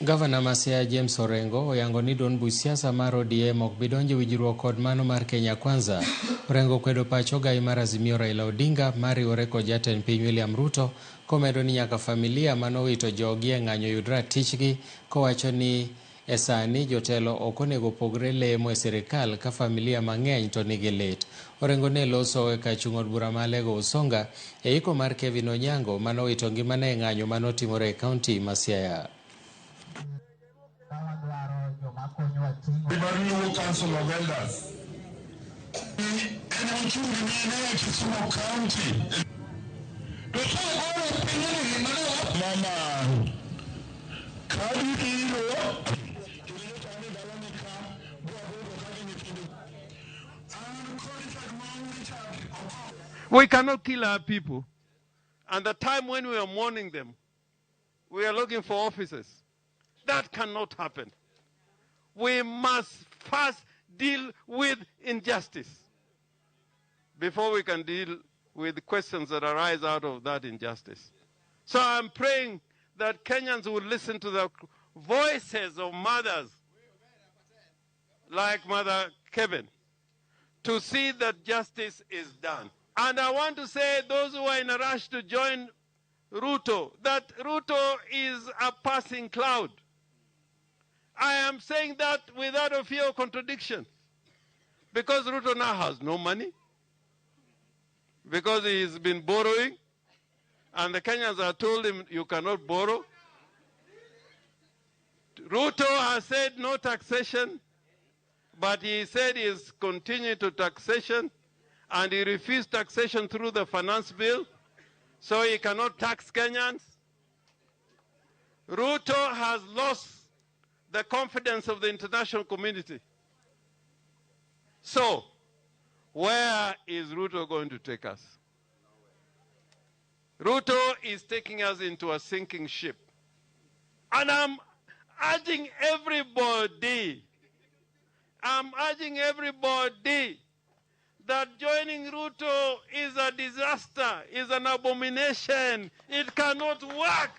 Gavana ma Siaya James Orengo oyango ni duond buch siasa mar ODM ok bi donjo e winjruok kod mano mar Kenya Kwanza. Orengo okwedo pach ogai mar Azimio Raila Odinga mar riwore kod jatend piny William Ruto komedo ni nyaka familia manowito joggi e ng'anyo yud ratichgi kowacho ni e sani jotelo ok onego pogre lemo e sirikal ka familia mang'eny to nigi lit. Orengo ne loso e kar chung' od bura ma Alego Usonga e iko mar Kevin Onyango manowito ngimane e ng'anyo manotimore e kaunti ma Siaya. Luo Council of Elders. En ochung' ne Kisumu County. To ka ogolo pinyni mano mama ka gibiro. We cannot kill our people. And the time when we are mourning them, we are looking for offices. That cannot happen. We must first deal with injustice before we can deal with questions that arise out of that injustice. So I'm praying that Kenyans will listen to the voices of mothers like Mother Kevin to see that justice is done. And I want to say those who are in a rush to join Ruto, that Ruto is a passing cloud. I am saying that without a fear of contradiction. Because Ruto now has no money, because he's been borrowing, and the Kenyans have told him you cannot borrow. Ruto has said no taxation, but he said he is continuing to taxation, and he refused taxation through the finance bill, so he cannot tax Kenyans. Ruto has lost the confidence of the international community. So, where is Ruto going to take us? Ruto is taking us into a sinking ship. And I'm urging everybody, I'm urging everybody that joining Ruto is a disaster, is an abomination. It cannot work.